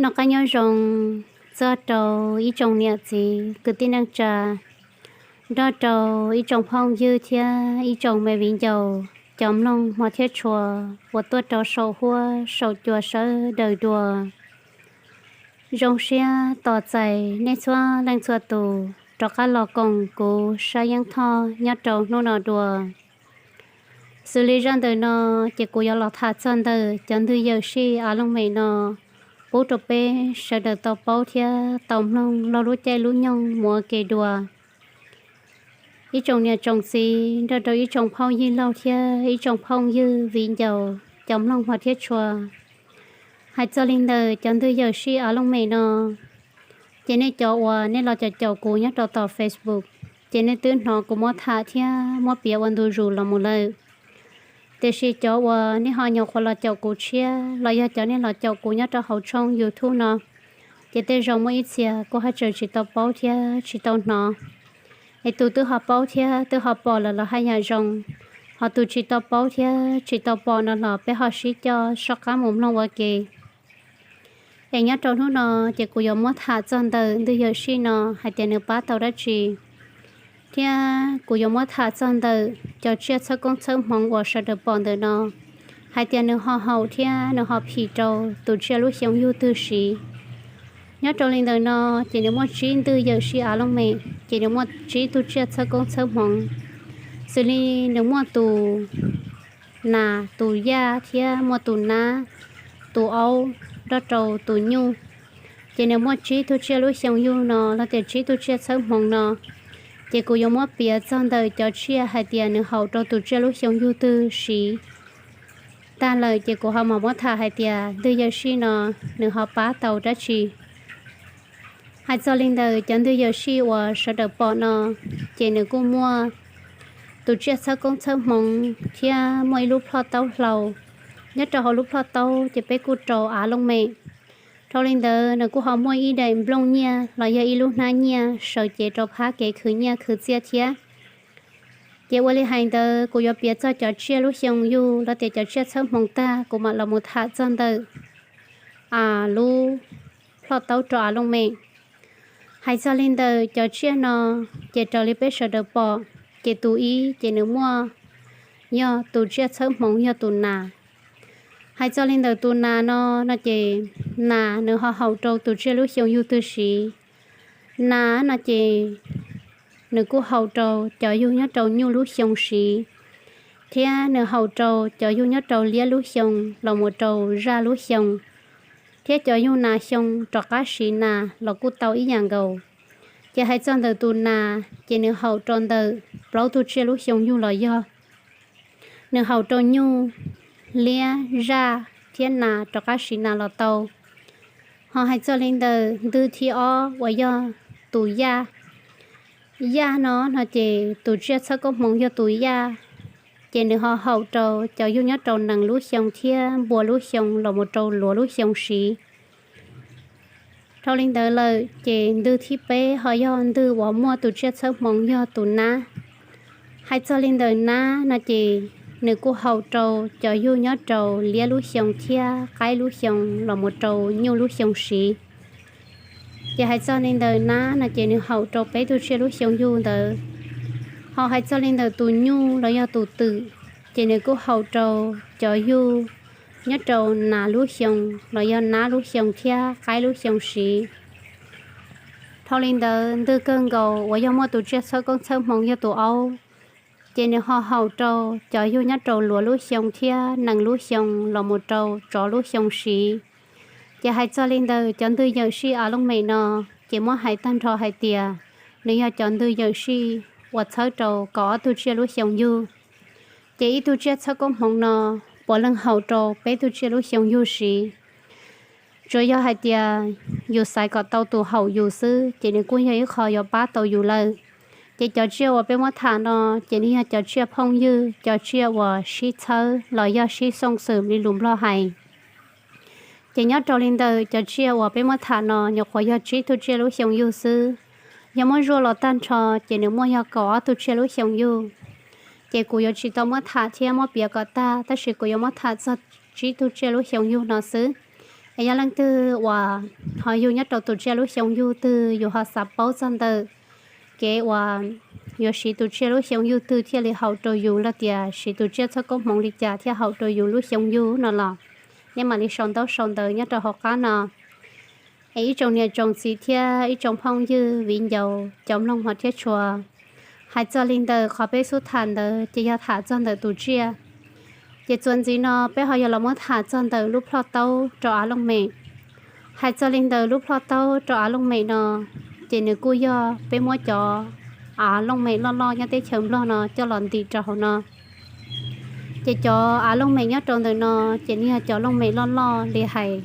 Noj qab nyob zoo txog rau ib tsoom niam txiv kwv tij neej tsa, nrog rau ib tsoom phooj ywg thiab ib tsoom me viv ncaus cov mloog hmov thiab tshua uas tuaj rau saum huab saum cua sawv daws dua. Zoo siab tos txais nej txhua leej txhua tus rov qab los koom kuv Sab Yeeb Thoj nyob rau hnub no dua. Xws li zaj ntawm no ces kuv yuav los tham txog ntawm cov ntwg yawm sij a looj mem no pub rau peb sawv daws tau paub thiab tau mloog laug lub caij lub nyoog mus ua ke dua. Ib tsoom niam tsoom txiv nrog rau ib tsoom phooj ywg laug thiab ib tsoom phooj ywg viv ncaus cov mloog hmov thiab tshua. Hais txog li ntawm cov ntwg yawm sij a looj mem no, ces nej cov uas nej los caum caum kuv nyob rau tom Facebook, ces nej twb hnov kuv muab tham thiab muab piav ua ntu zus los mus lawm. Tiam sis cov uas nej ho nyuam qhuav los caum kuv tshiab los yog cov nej los caum kuv nyob rau hauv tshooj YouTube no, ces tej zaum muaj ib txhia kuj haj tseem tsis tau paub thiab tsis tau hnov. Es tus twb ho paub thiab twb ho pom lawm los haj yam zoo, ho tus tsis tau paub thiab tsis tau pom no los peb ho sib coj soj qab mus mloog ua ke. Es nyob rau hnub no ces kuv yuav muab tham txog ntawm ntwg yawm sij no hais tias nws pab tau dab tsi, thiab kuv yuav muab tham txog ntawm cov tsiaj txhawb koob txhawb hmoov uas sawv daws pom ntawm no, hais tias nws ho haum thiab nws ho phim rau tus tsiaj lub xyoo yug twg siv. Nyob rau li ntawm no, ces nws muaj tsib ntwg yawm sij a looj mem, ces nws muaj tsib tug tsiaj txhawb koob txhawb hmoov, xws li nws muaj tus nas, tus yaj thiab muaj tus nab, tus aub, nrog rau tus nyuj. Ces nws muaj tsib tug tsiaj lub xyoo yug no los tias tsib tug tsiaj txhawb hmoov no, ces kuv yuav muab piav txog ntawm cov tsiaj hais tias nws haum rau tus tsiaj lub xyoo yug twg siv. Tag lawm ces kuv ho mam muab tham hais tias ntwg yawm sij no nws ho pab tau dab tsi. Hais txog li ntawm cov ntwg yawm sij uas sawv daws pom no, ces nws kuj muaj tus tsiaj txhawb koob txhawb hmoov thiab muaj ib lub plhoj taub hlau. Nyob rau hauv lub plhoj taub ces peb kuj rau a looj mem. Dhau li ntawd nws kuj ho muaj ib daim nplooj nyiaj los yog ib lub hnab nyiaj sawv cev rau phab kev khwv nyiaj khwv txiaj thiab. Ces ua li hais ntawd kuv yuav piav txog cov tsiaj lub xyoo yug los tias cov tsiaj txhawb hmoov tag kuv mam los mus tham txog ntawm a lub plhoj taub rau a looj mem. Hais txog li ntawm cov tsiaj no, ces raws li peb sawv daws pom, ces tus ib ces nws muaj yog tus tsiaj txhawb hmoov yog tus nas. Hais txog li ntawm tus nas no, no ces nas nws ho haum rau tus tsiaj lub xyoo yug twg siv. Nas no ces nws kuj haum rau cov yug nyob rau nyuj lub xyoo siv, thiab nws haum rau cov yug nyob rau liab lub xyoo los mus rau zaj lub xyoo, thiab cov yug nas xyoo rov qab siv nas los kuj tau ib yam nkaus. Ces hais txog ntawm tus nas ces nws haum rau ntawm plaub tug tsiaj lub xyoo yug los yog nws haum rau nyuj, liab, zaj thiab nas rov qab siv nas los tau. Ho hais txog li ntawm ntwg thib ob uas yog tus yaj. Yaj no no ces tus tsiaj txhawb koob hmoov yog tus yaj, ces nws ho haum rau cov yug nyob rau nees lub xyoo thiab npua lub xyoo los mus rau luav lub xyoo siv. Dhau li ntawd lawm ces ntwg thib peb ho yog ntwg uas muaj tus tsiaj txhawb hmoov yog tus nab. Hais txog li ntawm nab no ces nws kuj haum rau cov yug nyob rau liab lub xyoo thiab qaib lub xyoo los mus rau nyuj lub xyoo siv. Ces hais txog li ntawm nab no ces nws haum rau peb tug tsiaj lub xyoo yug ntawd. Ho hais txog li ntawm tus nyuj los yog tus twm, ces nws kuj haum rau cov yug nyob rau nas lub xyoo los yog nab lub xyoo thiab qaib lub xyoo siv. Dhau li ntawd ntwg kawg nkaus uas yog muaj tus tsiaj txhawb koob txhawb hmoov yog tus aub, ces nws ho haum rau cov yug nyob rau luav lub xyoo thiab nees lub xyoo los mus rau tsov lub xyoo siv. Ces hais txog li ntawm cov ntwg yawm sij a looj mem no, ces muab hais tag nrho hais tias nws yog cov ntwg yawm sij uas txhawb rau kaum ob tug tsiaj lub xyoo yug. Ces ib tug tsiaj txhawb koob hmoov no puav leej haum rau peb tug tsiaj lub xyoo yug siv. Tsuas yog hais tias yus xaiv kom tau tus haum yus xwb ces nws kuj yog ib qho yuav pab tau yus lawm. Ces cov tsiaj uas peb muab tham no ces nws yog cov tsiaj phooj ywg, cov tsiaj uas sib txhawb los yog sib xooj xwm li lus Nplog hais. Ces nyob rau li ntawm cov tsiaj uas peb muab tham no nyuam qhuav yog tsib tug tsiaj lub xyoo yug xwb. Yog muab zuaj los tag nrho ces nws muaj yog kaum ob tug tsiaj lub xyoo yug. Ces kuv yuav tsis tau muab tham thiab muab piav kom tag, tab sis kuv yuav muab tham txog tsib tug tsiaj lub xyoo yug no xwb. Yog leej twg uas ho yug nyob rau tus tsiaj lub xyoo yug twg yus ho xav paub txog ntawm kev uas yuav siv tus tsiaj lub xyoo yug twg thiaj li haum rau yus los tias siv tus tsiaj txhob koob hmoov li cas thiaj haum rau yus lub xyoo yug no los nej mam li sau ntaub sau ntawv nyob rau hauv qab no. Es ib tsoom niam tsoom txiv thiab ib tsoom phooj ywg viv ncaus cov mloog hmov thiab tshua, hais txog li ntawm qhov peb xub tham ntawd ces yog tham txog ntawm tus tsiaj. Ces txuas ntxiv no peb ho yog los muab tham txog ntawm lub plhoj taub rau av looj mem. Hais txog li ntawm lub plhoj taub rau av looj mem no, ces nws kuj yog peb muab cov av looj mem loj loj nyob teb chaws Nplog no coj los ntim rau hauv no. Ces cov av looj mem nyob rau ntawm no ces nws yog cov looj mem loj loj li hais.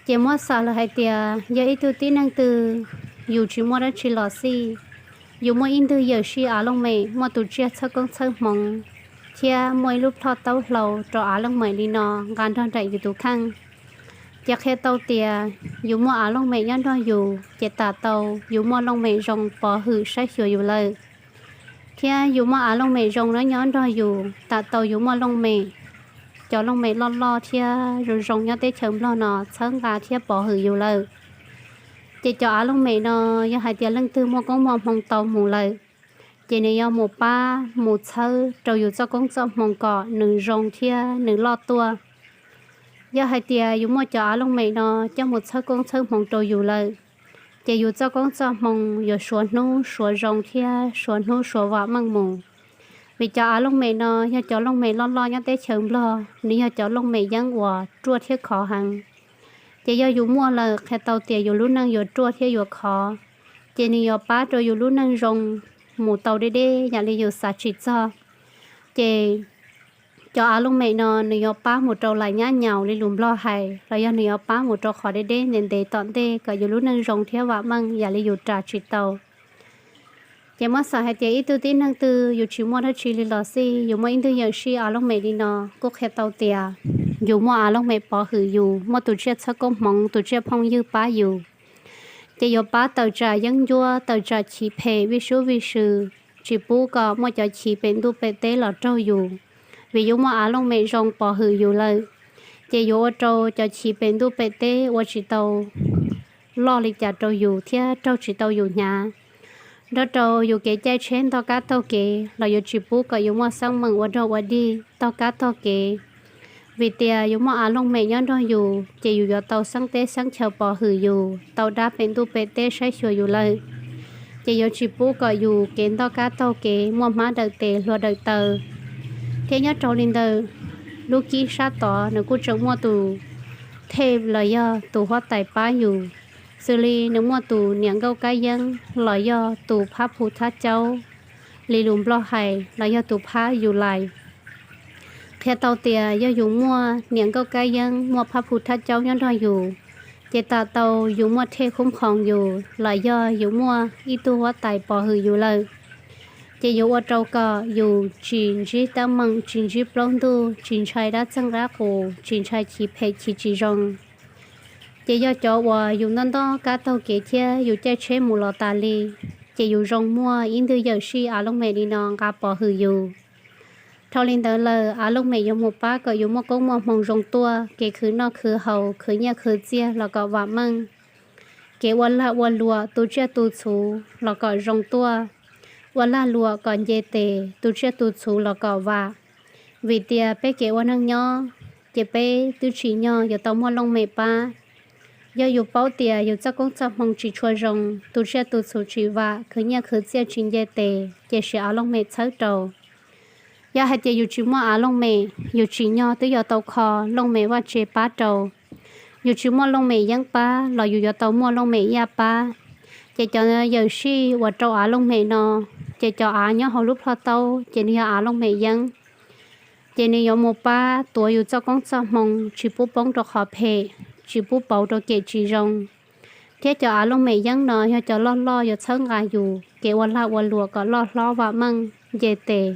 Ces muab xav lawm hais tias yog ib tug tib neeg twg yus tsis muaj dab tsi los xij, yus muaj ib ntwg yawm sij av looj mem, muaj tus tsiaj txhawb koob txhawb hmoov, thiab muaj ib lub plhoj taub hlau rau av looj mem li no nqa nrog nraim yus tus kheej, ces qhia tau tias yus muaj av looj mem nyob nrog yus ces tam tau yus muaj looj mem zoo pov hwm saib xyuas yus lawm. Thiab yus muaj av looj mem zoo no nyob nrog yus tam tau yus muaj looj mem, cov looj mem loj loj thiab zoo zoo nyob teb chaws Nplog no txhawb nqa thiab pov hwm yus lawm. Ces cov av looj mem no yog hais tias leej twg muaj koob muaj hmoo tau mus lawm, ces nws yuav mus pab mus txhawb rau yus txoj koob txoj hmoo kom nws zoo thiab nws loj tuaj. Yog hais tias yus muaj cov av looj mem no coj mus txhawb koob txhawb hmoo rau yus lawm, ces yus txoj koob txoj hmoo yuav suav hnub suav zoo thiab suav hnub suav vam meej mus. Vim cov av looj mem no yog cov looj mem loj loj nyob teb chaws Nplog, nws yog cov looj mem yeeb uas ruaj thiab khov heev. Ces yog yus muaj lawm qhia tau tias yus lub neej yuav ruaj thiab yuav khov, ces nws yuav pab rau yus lub neej zoo mus tau deb deb yam li yus xav tsis txog. Ces cov av looj mem no nws yuav pab mus rau lais nyab nyaus li lus Nplog hais, los yog nws yuav pab mus rau qhov deb deb ntev ntev tom ntej kom yus lub neej zoo thiab vam meej yam li yus ras tsis tau. Ces muab xav hais tias ib tug tib neeg twg yus tsis muaj dab tsi li los xij, yus muaj ib ntwg yawm sij av looj mem li no kuj qhia tau tias yus muaj av looj mem pov hwm yus, muaj tus tsiaj txhawb koob hmoov, tus tsiaj phooj ywg pab yus. Ces yuav pab tawm tsam yeeb ncuab, tawm tsam chiv phem vij sub vij sw, tsis pub kom muaj cov chiv pem ntuj pem teb los raug yus, vim yus muaj av looj mem zoo pov hwm yus lawm. Ces yuav ua rau cov chiv pem ntuj pem teb ua tsis tau loj li cas rau yus thiab raug tsis tau yus hnyav. Nrog rau yus kev caij tsheb ntog kab taug kev los yuav tsis pub kom yus muaj xeeb meem ua dog ua dig ntog kab taug kev. Vim tias yus muaj av looj mem nyob nrog yus, ces yus yuav tau xeeb teb xeeb chaw pov hwm yus, tau dab pem ntuj pem teb saib xyuas yus lawm. Ces yuav tsis pub kom yus kev ntog kab taug kev muaj hmab dawm tes hlua dawm taw. Thiab nyob rau li ntawm lub kib sab tod nws kuj tseem muaj tus thej los yog tus huab tais pab yus, xws li nws muaj tus niam nkauj kab yeeb los yog tus phab phu thab caub, li lus Nplog hais los yog tus phab yus lais. Qhia tau tias yog yus muaj niam nkauj kab yeeb, muaj phab phu thab caub nyob nrog yus, ces tam tau yus muaj thej khub khoos yus los yog yus muaj ib tug huab tais pov hwm yus lawm. Ces yuav ua rau kom yus tsis ntsib teeb meem, tsis ntsib plaub ntug, tsis ntshai dab txeeg dab qus, tsis ntshai chiv phem chiv tsis zoo. Ces yog cov uas yus ntog ntog kab taug kev thiab yus caij tsheb mus los tas li, ces yus zoo muaj ib ntwg yawm sij av looj mem li no nqa pov hwm yus. Dhau li ntawd lawm av looj mem yuav mus pab kom yus muaj koob muaj hmoo zoo tuaj, kev khwv noj khwv haus, khwv nyiaj khwv txiaj los kom vam meej. Kev ua lag ua luam, tu tsiaj tu txhuv los kom zoo tuaj. Ua lag luam kom nce tes, tu tsiaj tu txhuv los kom vam. Vim tias peb kev ua neej nyob, ces peb twb tsim nyog yuav tau muaj looj mem pab. Yog yus paub tias yus txoj koob txoj hmoo tsis tshua zoo, tu tsiaj tu txhuv tsis vam, khwv nyiaj khwv txiaj tsis nce tes, ces siv av looj mem txhawb rau. Yog hais tias yus tsis muaj av looj mem, yus tsim nyog twb yuav tau kho looj mem vaj tse pab rau. Yus tsis muaj looj mem yeeb pab los yus yuav tau muaj looj mem yaj pab. Ces cov yawm sij uas rau av looj mem no, ces cov av nyob hauv lub plhoj taub ces nws yog av looj mem yeeb. Ces nws yuav mus pab tuav yus txoj koob txoj hmoo tsis pub poob rau qhov phem, tsis pub pauv rau kev tsis zoo. Thiab cov av looj mem yeeb no yog cov loj loj yuav txhawb nqa yus kev ua lag ua luam kom loj hlob vam meej nce tes,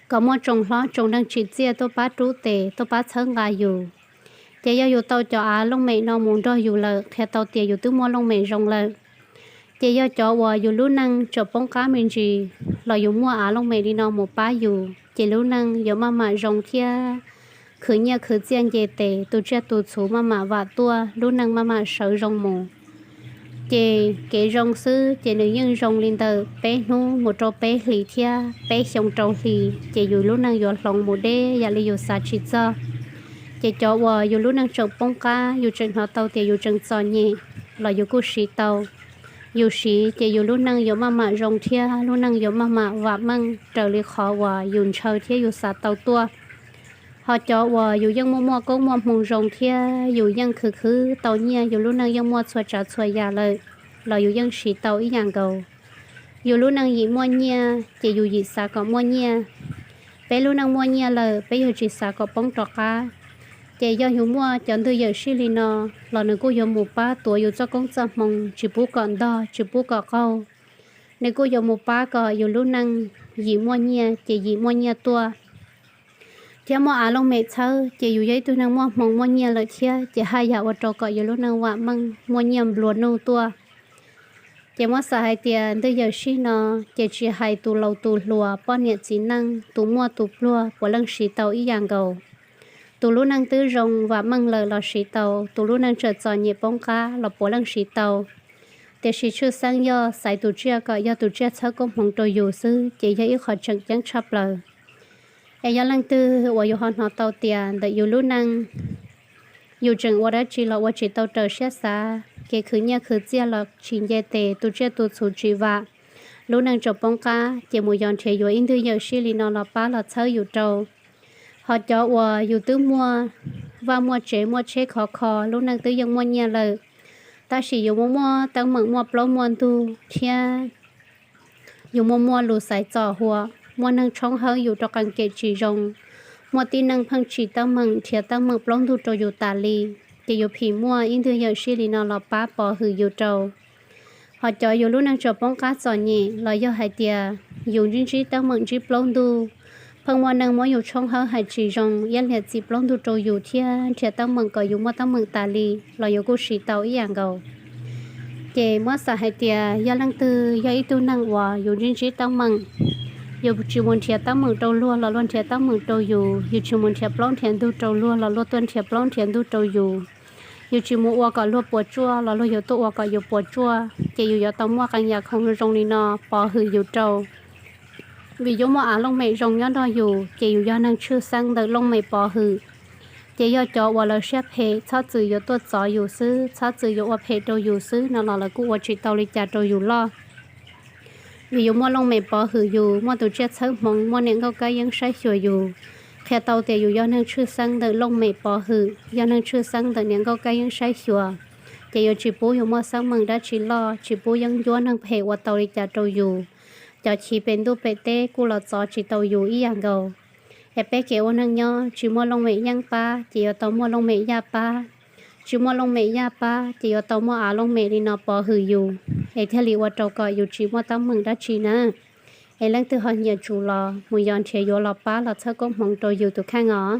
kom muaj tsoom hlob tsoom neeg tsim txiaj tuaj pab rub tes tuaj pab txhawb nqa yus. Ces yog yus tau cov av looj mem no mus nrog yus lawm qhia tau tias yus twb muaj looj mem zoo lawm. Ces yog cov uas yus lub neej tseem poob qab me ntsis los yus muaj av looj mem li no mus pab yus, ces lub neej yuav maj mam zoo thiab khwv nyiaj khwv txiaj nce tes, tus tsiaj tus txhu maj mam vam tuaj, lub neej maj mam sawv zoo mus. Ces kev zoo xwb ces nws yeej zoo li ntawm peb hnub mus rau peb hlis thiab peb xyoo rau hli, ces yus lub neej yuav hloov mus deb yam li yus xav tsis txog. Ces cov uas yus lub neej tseem poob qab, yus tseem hnov tau tias yus tseem txom nyem los yus kuj siv tau. Yus siv ces yus lub neej yuav maj mam zoo thiab lub neej yuav maj mam vam meej raws li qhov uas yus ntshaw thiab yus xav tau tuaj. Ho cov uas yus yeej muaj muaj koob muaj hmoo zoo thiab yus yeej khwv khwv tau nyiaj, yus lub neej yeej muaj txhua tsav txhua yam lawm los yus yeej siv tau ib yam nkaus. Yus lub neej yim muaj nyiaj ces yus yim xav kom muaj nyiaj. Peb lub neej muaj nyiaj lawm peb yuav tsis xav kom poob rov qab. Ces yog yus muaj cov ntwg yawm sij li no los nws kuj yuav mus pab tuav yus txoj koob txoj hmoo tsis pub kom ntog tsis pub kom qaug. Nws kuj yuav mus pab kom yus lub neej yim muaj nyiaj ces yim muaj nyiaj tuaj thiab muaj av looj mem txhawb, ces yus yog ib tug neeg muaj hmoo muaj nyiaj lawm thiab, ces haj yam ua rau kom yus lub neej vam meej muaj nyiaj nplua nuj tuaj. Ces muab xav hais tias ntwg yawm sij no, ces tsis hais tus laus tus hluas, poj niam txiv neej, tus muaj tus pluag puav leej siv tau ib yam nkaus. Tus lub neej twb zoo vam meej lawm los siv tau, tus lub neej tseem txom nyem poob qab los puav leej siv tau. Tiam sis tshwj xeeb yog xaiv tus tsiaj kom yog tus tsiaj txhawb koob hmoov rau yus xwb ces yog ib qho tseem ceeb tshaj plaws. Es yog leej twg uas yus ho hnov tau tias ntawm yus lub neej yus tseem ua dab tsi los ua tsis tau raws siab xav, kev khwv nyiaj khwv txiaj los tsis nce tes, tus tsiaj tus txhu tsis vam, lub neej tseem poob qab, ces mus yos nrhiav yuav ib ntwg yawm sij li no los pab los txhawb yus rau. Ho cov uas yus twb muaj vaj muaj tsev muaj tsheb khov kho, lub neej twb yeej muaj nyiaj lawm, tab sis yus muaj muaj teeb meem muaj plaub muaj ntug thiab yus muaj muaj lus xaiv txom huam, muaj neeg tshoob hawb yus rau qee kem tsis zoo, muaj tib neeg pheej tsim teeb meem nrhiav teeb meem plaub ntug rau yus tas li, ces yus phim muaj ib ntwg yawm sij li no los pab pov hwm yus rau. Ho cov yus lub neej tseem poob qab txom nyem los yog hais tias yus ntsib ntsib teeb meem ntsib plaub ntug, pheej muaj neeg muab yus tshoob hawb hais tsis zoo, iab liam txim plaub ntug rau yus thiab nrhiav teeb meem kom yus muaj teeb meem tas li los yus kuj siv tau ib yam nkaus. Ces muab xav hais tias yog leej twg yog ib tug neeg uas yus ntsib ntsib teeb meem, yus tsis mus nrhiav teeb meem rau luag los luag nrhiav teeb meem rau yus, yus tsis mus nrhiav plaub nrhiav ntug rau luag los luag tuaj nrhiav plaub nrhiav ntug rau yus, yus tsis mus ua kom luag puas tsuaj los luag yuav tuaj ua kom yus puas tsuaj, ces yus yuav tau muaj qee yam khoom zoo li no pov hwm yus rau. Vim yuav muaj av looj mem zoo nyob nrog yus, ces yus yog neeg tshwj xeeb ntawm looj mem pov hwm. Ces yog cov uas lawv siab phem txhob txwm yuav tuaj txov yus xwb, txhob txwm yuav ua phem rau yus xwb no los lawv kuj ua tsis tau li cas rau yus loj. Vim yus muaj looj mem pov hwm yus, muaj tus tsiaj txhawb hmoov, muaj niam nkauj kab yeeb saib xyuas yus, qhia tau tias yus yog neeg tshwj xeeb ntawm looj mem pov hwm, yog neeg tshwj xeeb ntawm niam nkauj kab yeeb saib xyuas, ces yuav tsis pub yus muaj xeeb meem dab tsi loj, tsis pub yeeb ncuab neeg phem ua tau li cas rau yus. Cov chiv pem ntuj pem teb kuj los txov tsis tau yus ib yam nkaus. Es peb kev ua neeg nyob tsis muaj looj mem yeeb pab ces yuav tau muaj looj mem yaj pab, tsis muaj looj mem yaj pab ces yuav tau muaj av looj mem li no pov hwm yus, es thiaj li ua rau kom yus tsis muaj teeb meem dab tsi na. Es leej twg ho nyiam tsum los mus yos nrhiav yuav los pab los txhawb koob hmoov rau yus tus kheej os.